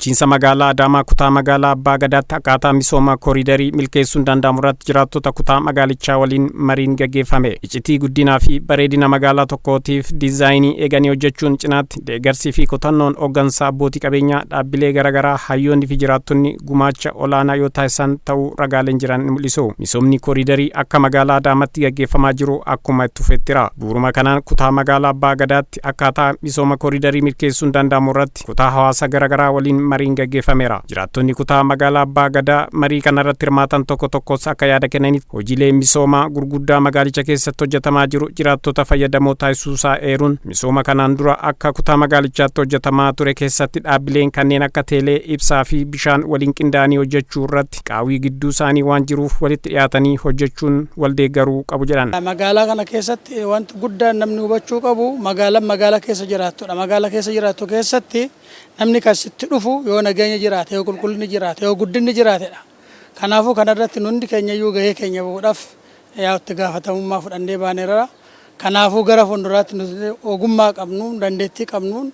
Bulchiinsa magaalaa Adaamaa kutaa magaalaa Abbaa Gadaatti akkaataa misooma kooriidarii milkeessuun danda'amu irratti jiraattota kutaa magaalichaa waliin mariin gaggeeffame. Icitii guddinaa fi bareedina magaalaa tokkootiif diizaayinii eeganii hojjechuun cinaatti deeggarsii fi kutannoon hooggansa abbootii qabeenyaa, dhaabbilee garaagaraa, hayyoonni fi jiraattonni gumaacha olaanaa yoo taasisan ta'uu ragaaleen jiran ni mul'isu. Misoomni kooriidarii akka magaalaa Adaamaatti gaggeeffamaa jiru akkuma itti fufettira. Bu'uuruma kanaan kutaa magaalaa Abbaa Gadaatti akkaataa misooma kooriidarii milkeessuun danda'amu irratti kutaa hawaasa garaagaraa waliin mariin gaggeeffameera. Jiraattonni kutaa magaalaa Abbaa Gadaa marii kanarratti hirmaatan tokko tokkos akka yaada kennanitti, hojiilee misoomaa gurguddaa magaalicha keessatti hojjetamaa jiru jiraattota fayyadamoo taasisuusaa eeruun, misooma kanaan dura akka kutaa magaalichaatti hojjetamaa ture keessatti dhaabbileen kanneen akka teelee, ibsaa fi bishaan waliin qindaa'anii hojjechuu irratti qaawwii gidduu isaanii waan jiruuf walitti dhiyaatanii hojjechuun wal deeggaruu qabu jedhan. Magaalaa kana keessatti wanti guddaan namni hubachuu qabu magaalaan magaalaa keessa jiraattudha. Magaalaa keessa jiraattu keessatti namni kan sitti dhufu yoo nageenya jiraate, yoo qulqullinni jiraate, yoo guddinni jiraatedha. Kanaafuu kanarratti hundi keenya iyyuu gahee keenya bahuudhaaf yaa itti gaafatamummaa fudhannee baaneerra. Kanaafuu gara fuulduraatti nuti ogummaa qabnuun, dandeettii qabnuun,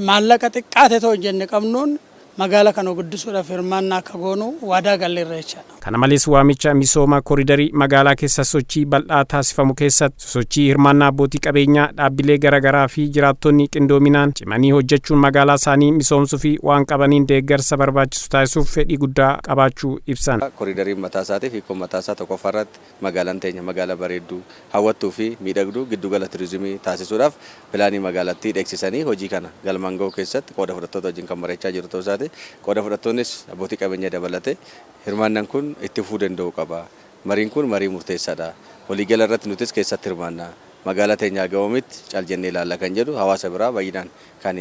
maallaqa xiqqaate ta'u jenne qabnuun magaala kana guddisuudhaaf hirmaannaa akka goonu waadaa galleerra jechaadha. Kana malees, waamicha misooma kooriidarii magaalaa keessa sochii bal'aa taasifamu keessatti sosochii hirmaannaa abbootii qabeenyaa, dhaabbilee garaagaraa fi jiraattonni qindoominaan cimanii hojjechuun magaalaa isaanii misoomsuu fi waan qabaniin deeggarsa barbaachisu taasisuuf fedhii guddaa qabaachuu ibsan. Kooriidariin mataa isaatiif hiikkoon mataa isaa tokkoffaa irratti magaalaan teenya magaalaa bareedduu, hawwattuu fi miidhagduu, giddugala turizimii taasisuudhaaf pilaanii magaalattii dheeksisanii hojii kana galmaan ga'uu keessatti qooda fudhattoota wajjin kan mari'achaa jiru ta'uu isaati. Qooda fudhattoonnis abbootii qabeenyaa dabalatee hirmaannaan kun itti fufuu danda'uu qaba. Mariin kun marii murteessaadha. Waliigala irratti nutis keessatti hirmaanna. Magaalaa teenya ga'oomitti cal jennee ilaalla kan jedhu hawaasa biraa baay'inaan kan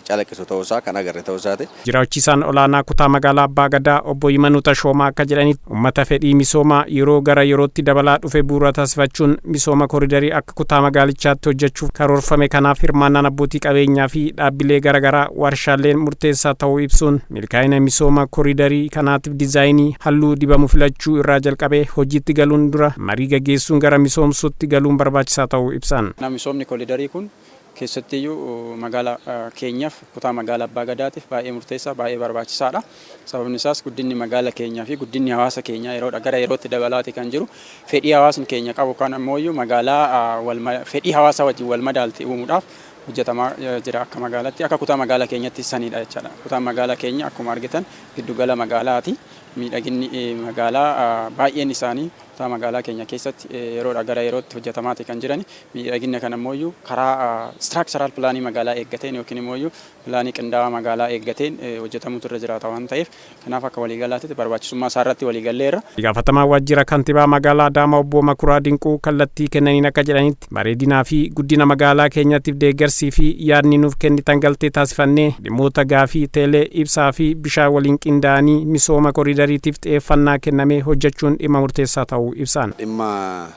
calaqqisu ta'uusaa kan agarre ta'uu isaati. Jiraachiisaan olaanaa kutaa magaalaa Abbaa Gadaa obbo Yimanuu Tashoomaa akka jedhanitti, uummata fedhii misoomaa yeroo gara yerootti dabalaa dhufe bu'uura taasifachuun misooma kooriidarii akka kutaa magaalichaatti hojjechuuf karoorfame kanaaf hirmaannaan abbootii qabeenyaa fi dhaabbilee garaagaraa, warshaaleen murteessaa ta'uu ibsuun, milkaa'ina misooma kooriidarii kanaatiif diizaayinii halluu dibamu filachuu irraa jalqabee hojiitti galuun dura marii gaggeessuun gara misoomsuutti galuun barbaachisaa ta'uu ibsan. Misoomni kooriidarii kun keessattiyyuu magaalaa keenyaaf, kutaa magaalaa Abbaa Gadaatiif baay'ee murteessaa, baay'ee barbaachisaadha. Sababni isaas guddinni magaalaa keenyaa fi guddinni hawaasa keenyaa yeroodha gara yerootti dabalaati kan jiru. Fedhii hawaasni keenya qabu kan ammoo magaalaa fedhii hawaasaa wajjin wal madaalti uumuudhaaf hojjetamaa jira akka magaalaatti, akka kutaa magaalaa keenyatti sanidha jechaadha. Kutaan magaalaa keenya akkuma argitan giddugala magaalaati. Miidhaginni magaalaa baay'een isaanii kutaa magaalaa keenya keessatti yeroodha gara yerootti hojjetamaati kan jiran. Miidhagina kana immoo karaa structural pilaanii magaalaa eeggateen yookiin immoo pilaanii qindaa'aa magaalaa eeggateen hojjetamutu irra jiraata waan ta'eef, kanaaf akka waliigalaatti barbaachisummaa isaa irratti waliigalleerra. Gaafatamaa waajjira kantiibaa magaalaa Adaamaa obbo Makuraa Dinquu kallattii kennaniin akka jedhanitti, bareedinaa fi guddina magaalaa keenyaatiif deeggarsii fi yaadni nuuf kennitan galtee taasifannee dhimmoota gaafii teelee, ibsaa fi bishaan waliin qindaa'anii misooma kooriidariitiif xiyyeeffannaa kennamee hojjechuun dhimma murteessaa ta'uu ibsan. Dhimma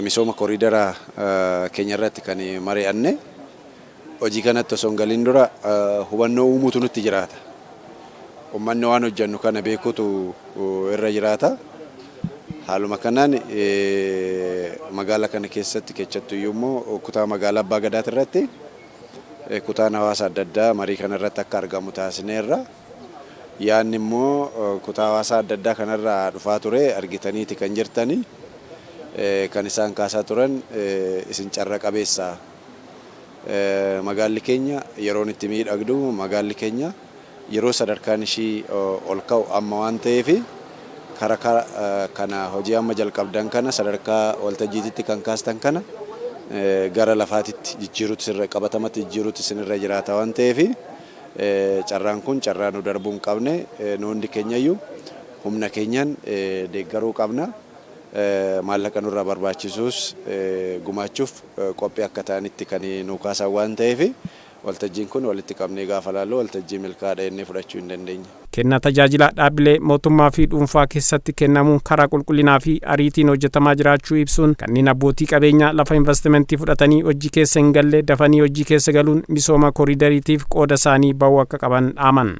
misooma kooriidara keenya irratti kan mari'anne, hojii kanatti osoo hin galin dura hubannoo uumuutu nutti jiraata. Uummanni waan hojjennu kana beekuutu irra jiraata. Haaluma kanaan magaalaa kana keessatti, keessattuyyuu immoo kutaa magaalaa Abbaa Gadaati irratti kutaan hawaasa adda addaa marii kana irratti akka argamu taasisneerra. Yaadni immoo kutaa hawaasaa adda addaa kanarraa dhufaa ture argitaniiti kan jirtani. Kan isaan kaasaa turan, isin carra qabeessa. Magaalli keenya yeroon itti miidhagdu, magaalli keenya yeroo sadarkaan ishii ol ka'u amma waan ta'eef, karaa kana hojii amma jalqabdan kana, sadarkaa waltajjiititti kan kaastan kana gara lafaatitti jijjiiruutu sirra, qabatamatti jijjiiruutu isinirra jiraata waan ta'eef, carraan kun carraa nu darbuu hin qabne, nu hundi keenyayyuu humna keenyaan deeggaruu qabna. Maallaqa nurraa barbaachisus gumaachuuf qophii akka ta'anitti kan nu kaasan waan ta'eef, waltajjiin kun walitti qabnee gaafa laallu waltajjii milkaa'aadha jennee fudhachuu hin dandeenya. Kenna tajaajila dhaabbilee mootummaa fi dhuunfaa keessatti kennamu karaa qulqullinaa fi ariitiin hojjetamaa jiraachuu ibsuun, kanneen abbootii qabeenyaa lafa investimentii fudhatanii hojii keessa hin galle dafanii hojii keessa galuun misooma kooriidariitiif qooda isaanii bahuu akka qaban dhaaman.